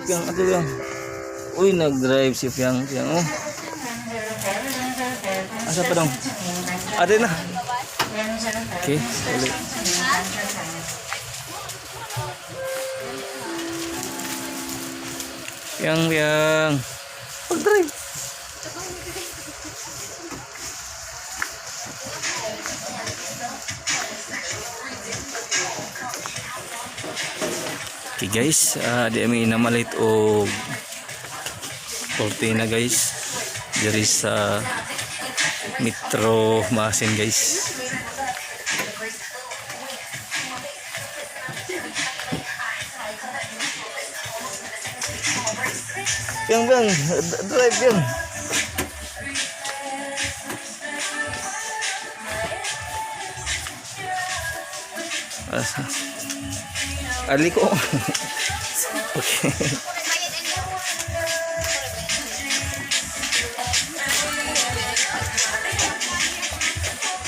Piang, ato lang. Uy, nag-drive si Piang Piang. Oh. Asa pa dong? Ate na. Okay, ulit. Piang Piang. Pag-drive. Okay guys, di kami namalit og kortina, guys. Diri sa Metro Maasin, guys. Yang bang, drive yang. Asa. Ali ko. Okay.